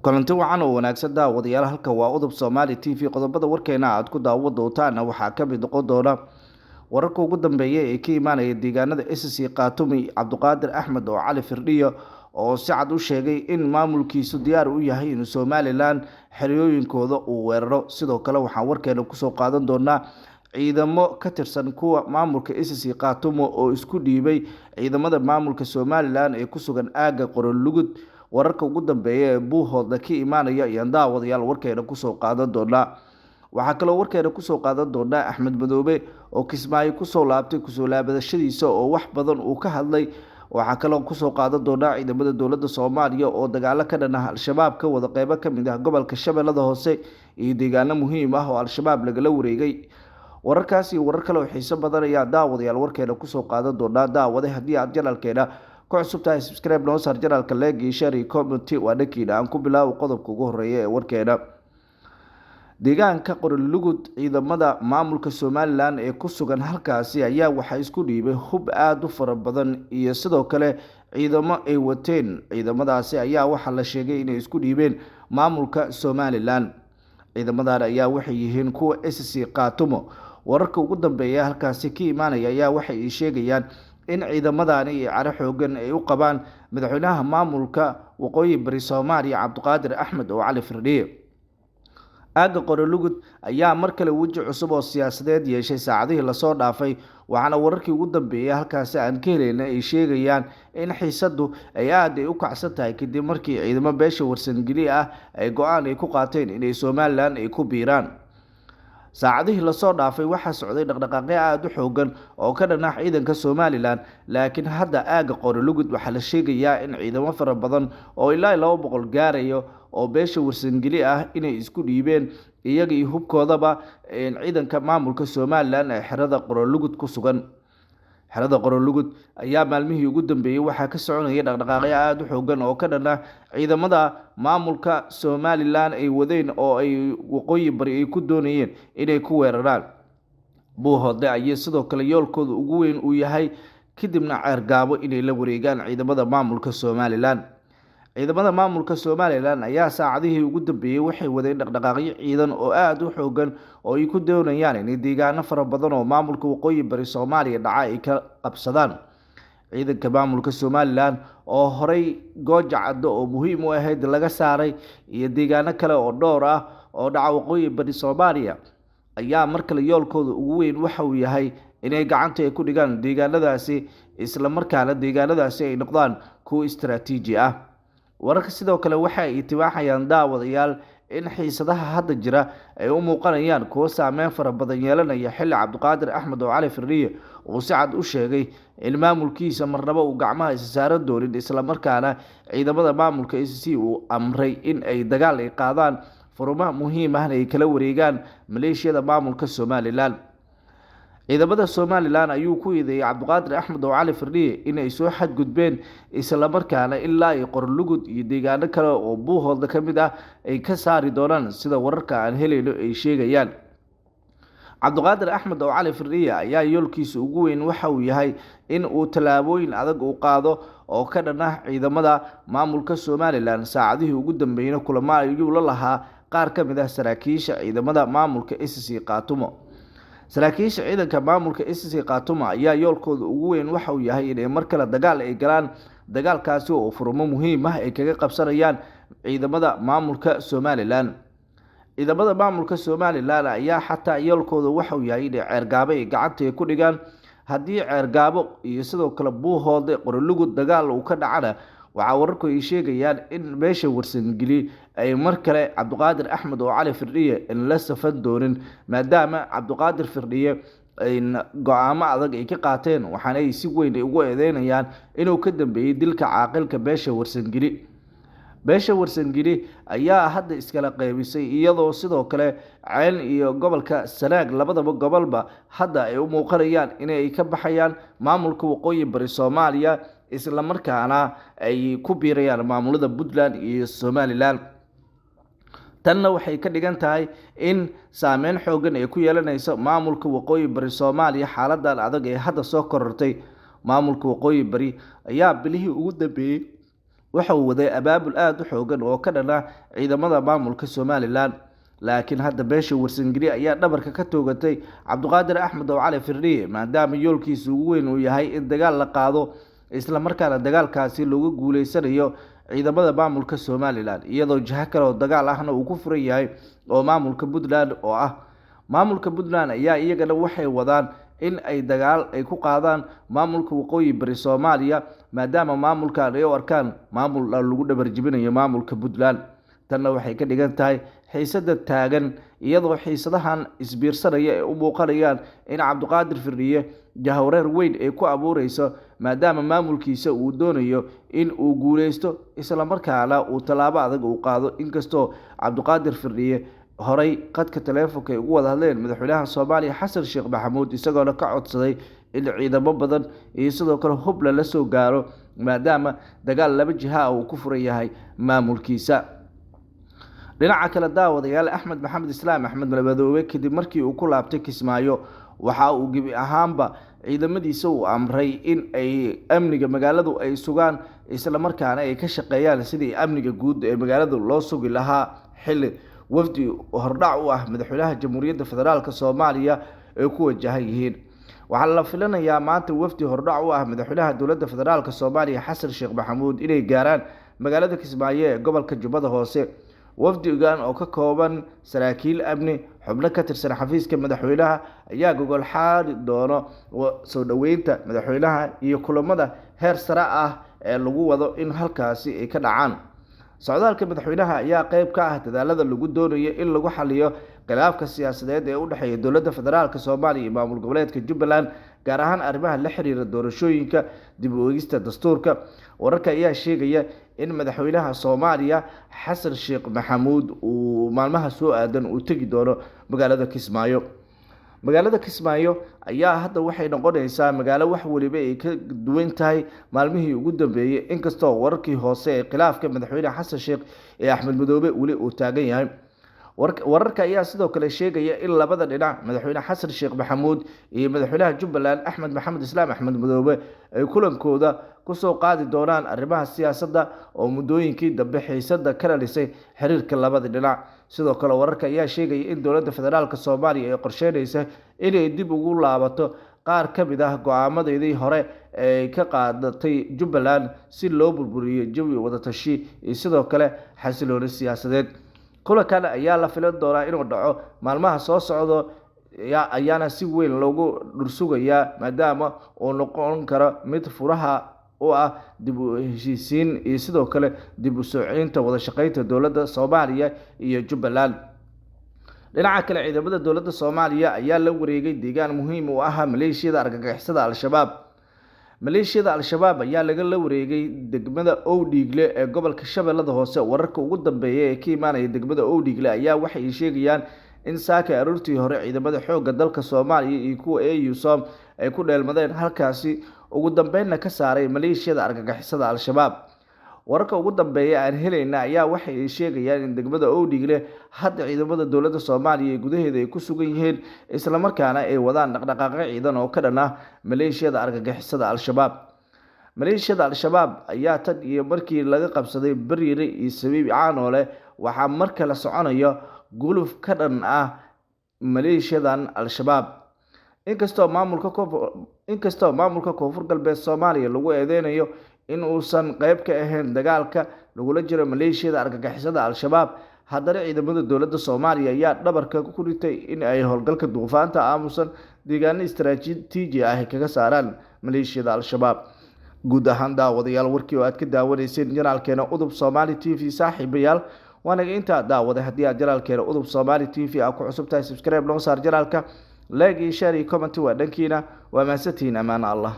Kulanti wacan oo wanaagsan daawadayaal, halka waa Udub Soomaali TV. Qodobada warkeena aad ku daawo doontaana waxaa ka mid noqon doona wararka ugu dambeeya ee ka imaanaya deegaanada SC Khaatumi, Cabdiqaadir Axmed oo Cali Firdhiyo oo si cad u sheegay in maamulkiisu diyaar u yahay inuu Somaliland xeriyooyinkooda uu weeraro. Sidoo kale waxaan warkeena kusoo qaadan doonaa ciidamo ka tirsan kuwa maamulka SC Khaatumo oo isku dhiibay ciidamada maamulka Somaliland ee ku sugan aagga Qorolugud. Wararka ugu dambeeya ee Buuhoodla ka imaanaya ayaan daawadayaal warkeena kusoo qaadan doonaa. Waxaa kaloo warkeena kusoo qaadan doonaa Axmed Madoobe oo Kismaayo kusoo laabtay, kusoo laabadashadiisa oo wax badan uu ka hadlay. Waxaa kaloo kusoo qaadan doonaa ciidamada dowladda Soomaaliya oo dagaalo ka dhan ah Al-Shabaab ka wada qeybo ka mid ah gobolka Shabeellada Hoose iyo deegaano muhiim ah oo Al-Shabaab lagala wareegay. Wararkaas iyo warar kale oo xiiso badan ayaa daawadayaal warkeena kusoo qaadan doonaa. Daawade, haddii aad janalkeena ku cusub tahay, subscribe noo saar janalka, like iyo share iyo comment waa dhankiina. Aan ku bilaabo qodobka ugu horeeya ee warkeena. Deegaanka Qorolugud, ciidamada maamulka Somaliland ee ku sugan halkaasi ayaa waxaa isku dhiibay hub aada u fara badan iyo sidoo kale ciidamo ay wateen. Ciidamadaasi ayaa waxaa la sheegay inay isku dhiibeen maamulka Somaliland. Ciidamadan ayaa waxay yihiin kuwa SC Khaatumo. Wararka ugu dambeeya halkaasi ka imaanaya ayaa waxay sheegayaan in ciidamadani iyo caro xoogan ay u qabaan madaxweynaha maamulka Waqooyi Bari Soomaaliya, Cabdiqaadir Axmed oo Cali Firdhiye. Aagga Qorolugud ayaa mar kale weji cusub oo siyaasadeed yeeshay saacadihii lasoo dhaafay, waxaana wararkii ugu dambeeyay halkaasi aan ka helayna ay sheegayaan in xiisaddu ay aada ay u kacsan tahay kadib markii ciidamo beesha Warsangeli ah ay go-aan ay ku qaateen inay Somaliland ay ku biiraan. Saacadihii lasoo dhaafay waxaa socday dhaqdhaqaaqyo aada u xoogan oo ka dhan ah ciidanka Somaliland, laakiin hadda aagga Qorolugud waxaa la sheegayaa in ciidamo fara badan oo ilaa 200 gaarayo oo beesha Warsangeli ah inay isku dhiibeen iyaga iyo hubkoodaba ciidanka maamulka Somaliland ee xerada Qorolugud ku sugan. Xerada Qorolugud ayaa maalmihii ugu dambeeyey waxaa ka soconaya dhaqdhaqaaqyo aada u xoogan oo ka dhan ah ciidamada maamulka Somaliland ay wadeen oo ay Waqooyi Bari ay ku doonayeen inay ku weeraraan. Buuhoodle ayay sidoo kale yoolkooda ugu weyn uu yahay, kadibna Ceergaabo inay la wareegaan ciidamada maamulka Somaliland. Ciidamada maamulka Somaliland ayaa saacadihii ugu dambeeyey waxay wadeen dhaqdhaqaaqyo ciidan oo aada u xoogan oo ay ku doonayaan inay deegaano fara badan oo maamulka Waqooyi Bari Soomaaliya dhaca ay ka qabsadaan. Ciidanka maamulka Somaliland oo horey Gooja Caddo oo muhiim u ahayd laga saaray iyo deegaano kale oo dhowr ah oo dhaca Waqooyi Bari Soomaaliya ayaa mar kale yoolkooda ugu weyn waxa uu yahay inay gacanta ay ku dhigaan deegaanadaasi, islamarkaana deegaanadaasi ay noqdaan kuwo istaraatiiji ah. Wararka sidoo kale waxa ay itibaaxayaan daawadayaal in xiisadaha hadda jira ay u muuqanayaan kuwo saameyn fara badan yeelanaya, xilli Cabdiqaadir Axmed oo Cali Firdhiye uu si cad u sheegay in maamulkiisa marnaba uu gacmaha isa saaran doonin, islamarkaana ciidamada maamulka SC uu amray in ay dagaal ay qaadaan, furumaha muhiim ahna ay kala wareegaan maleeshiyada maamulka Somaliland. Ciidamada Somaliland ayuu ku eedeeyay Cabdiqaadir Axmed oo Cali Firdhiye inay soo xadgudbeen, islamarkaana ilaa ay Qorlugud iyo deegaano kale oo Buuhoodla ka mid ah ay ka saari doonaan, sida wararka aan helayno ay sheegayaan. Cabdiqaadir Axmed oo Cali Firdhiye ayaa yoolkiisa ugu weyn waxa uu yahay in uu tallaabooyin adag uu qaado oo ka dhan ah ciidamada maamulka Somaliland. Saacadihii ugu dambeeyna kulamo ayuu la lahaa qaar ka mid ah saraakiisha ciidamada maamulka SC Khaatumo. Saraakiisha ciidanka maamulka SC Khaatumo ayaa yoolkooda ugu weyn waxa uu yahay inay mar kale dagaal ay galaan, dagaalkaasi oo furmo muhiim ah ay kaga qabsanayaan ciidamada maamulka Somaliland. Ciidamada maamulka Somaliland ayaa xataa yoolkooda waxa uu yahay inay Ceergaabo ay gacanta ay ku dhigaan. Haddii Ceergaabo iyo sidoo kale Buuhoodle, Qorolugud dagaal uu ka dhacana, waxaa wararku ay sheegayaan in beesha Warsangeli ay mar kale Cabdiqaadir Axmed oo Cali Firdhiye in la safan doonin, maadaama Cabdiqaadir Firdhiye go-aamo adag ay ka qaateen, waxaana ay si weyn ugu eedeynayaan inuu ka dambeeyey dilka caaqilka beesha Warsangeli. Beesha Warsangeli ayaa hadda iskala qaybisay, iyadoo sidoo kale Ceel iyo gobolka Sanaag labadaba gobolba hadda ay u muuqanayaan inay ka baxayaan maamulka Waqooyi Bari Soomaaliya, islamarkaana ay ku biirayaan maamulada Puntland iyo Somaliland. Tanna waxay ka dhigan tahay in saameyn xoogan ay ku yeelanayso maamulka Waqooyi Bari Soomaaliya xaaladan adag ee hadda soo korortay. Maamulka Waqooyi Bari ayaa bilihii ugu dambeeyey Waxa uu waday abaabul aada u xoogan oo ka dhan ah ciidamada maamulka Somalilan, laakiin hadda beesha Warsangeli ayaa dhabarka ka toogatay Cabdiqaadir Axmed oo Cali Firdhiye, maadaama yoolkiisa ugu weyn uu yahay in dagaal la qaado, islamarkaana dagaalkaasi looga guuleysanayo ciidamada maamulka Somalilan, iyadoo jiho kale oo dagaal ahna uu ku furan yahay oo maamulka Puntland oo ah. Maamulka Puntland ayaa iyagana waxay wadaan in ay dagaal ay ku qaadaan maamulka Waqooyi Bari Soomaaliya, maadaama maamulkan ay u arkaan maamul lagu dhabarjibinayo maamulka Puntland. Tanna waxay ka dhigan tahay xiisada taagan, iyadoo xiisadahan isbiirsanaya ay u muuqanayaan in Cabdiqaadir Firdhiye jahwareer weyn ay ku abuureyso, maadaama maamulkiisa uu doonayo in uu guuleysto islamarkaana uu tallaabo adag uu qaado. Inkastoo Cabdiqaadir Firdhiye horay qadka taleefonka ay ugu wada hadleen madaxweynaha Soomaaliya Xasan Sheekh Maxamuud, isagoona ka codsaday in ciidamo badan iyo sidoo kale hub lala soo gaaro, maadaama dagaal laba jiha ah uu ku furan yahay maamulkiisa. Dhinaca kale daawadayaal, Axmed Maxamed Islaam Axmed Madoobe kadib markii uu ku laabtay Kismaayo, waxa uu gebi ahaanba ciidamadiisa uu amray in ay amniga magaaladu ay sugaan, islamarkaana ay ka shaqeeyaan sidii amniga guud ee magaaladu loo sugi lahaa, xilli wafdi hordhac u ah madaxweynaha Jamhuuriyadda Federaalk Soomaaliya ay ku wajahan yihiin. Waxaa la filanayaa maanta wafdi hordhac u ah madaxweynaha dowladda federaalk Soomaaliya Xasan Sheekh Maxamuud inay gaaraan magaalada Kismaayo ee gobolka Jubbada Hoose. Wafdigan oo ka kooban saraakiil amni, xubno ka tirsan xafiiska madaxweynaha ayaa gogol xaari doono soo dhoweynta madaxweynaha iyo kulamada heer sare ah ee lagu wado in halkaasi ay ka dhacaan. Socdaalka madaxweynaha ayaa qeyb ka ah dadaalada lagu doonayo in lagu xaliyo khilaafka siyaasadeed ee u dhexeeya dowladda federaalk Soomaaliya iyo maamul goboleedka Jubbaland, gaar ahaan arrimaha la xiriira doorashooyinka, dib u eegista dastuurka. Wararka ayaa sheegaya in madaxweynaha Soomaaliya Xasan Sheekh Maxamuud uu maalmaha soo aadan uu tegi doono magaalada Kismaayo. Magaalada Kismaayo ayaa hadda waxay noqonaysaa magaalo wax weliba ay ka duwan tahay maalmihii ugu dambeeyey, inkastoo wararkii hoose ee khilaafka madaxweyne Xasan Sheekh ee Axmed Madoobe weli uu taagan yahay. Wararka ayaa sidoo kale sheegaya in labada dhinac, madaxweyne Xasan Sheekh Maxamuud iyo madaxweynaha Jubbaland Axmed Maxamed Islaam Axmed Madoobe, ay kulankooda kusoo qaadi doonaan arrimaha siyaasadda oo muddooyinkii dambe xiisada ka dhalisay xiriirka labada dhinac. Sidoo kale wararka ayaa sheegaya in dowladda federaalk Soomaaliya ay qorsheynaysa inay dib ugu laabato qaar ka mid ah go-aamadeedii hore ee ka qaadatay Jubbaland si loo burburiyo jawi wadatashi iyo sidoo kale xasilooni siyaasadeed. Kulankan ayaa la filan doonaa inuu dhaco maalmaha soo socdo, ayaana si weyn loogu dhursugayaa, maadaama uu noqon karo mid furaha u ah dib u heshiisiin iyo sidoo kale dib u soo celinta wada shaqeynta dowladda Soomaaliya iyo Jubbaland. Dhinaca kale, ciidamada dowladda Soomaaliya ayaa la wareegay deegaan muhiim u ahaa maleeshiyada argagixisada Al-Shabaab. Maleeshiyada Al-Shabaab ayaa lagala wareegay degmada Owdhiigle ee gobolka Shabeellada Hoose. Wararka ugu dambeeya ee ka imaanaya degmada Owdhiigle ayaa waxay sheegayaan in saaka aroortii hore ciidamada xoogga dalka Soomaaliya iyo kuwa AU SOM ay ku dheelmadeen halkaasi, ugu dambeynna ka saaray maleeshiyada argagixisada Al-Shabaab. Wararka ugu dambeeya aan helayna ayaa waxay sheegayaan in degmada Owdhiigle hadda ciidamada dowladda Soomaaliya ee gudaheeda ay ku sugan yihiin, islamarkaana ay wadaan dhaqdhaqaaqyo ciidan oo ka dhan ah maleeshiyada argagixisada Al-Shabaab. Maleeshiyada Al-Shabaab ayaa tan iyo markii laga qabsaday Bariire iyo Sabiib Caanoole waxaa mar kale soconaya guluf ka dhan ah maleeshiyadan Al-Shabaab. Inkastoo maamulka Koonfur Galbeed Soomaaliya lagu eedeynayo in uusan qeyb ka ahayn dagaalka lagula jiro maleeshiyada argagixisada Al-Shabaab, haddana ciidamada dowladda Soomaaliya ayaa dhabarka ku ritay in ay howlgalka duufaanta aamusan deegaano istaraatiiji ah kaga saaraan maleeshiyada Al-Shabaab. Guud ahaan daawadayaal, warkii oo aad ka daawanayseen janaalkeena Udub Soomaali TV, saaxiibayaal, waanaga intaa daawaday. Haddii aad janaalkeena Udub Soomaali TV aa ku cusub tahay, subscribe noo saar janaalka, like iyo share iyo comment waa dhankiina. Waa mahadsantihiin, ammaano Allah.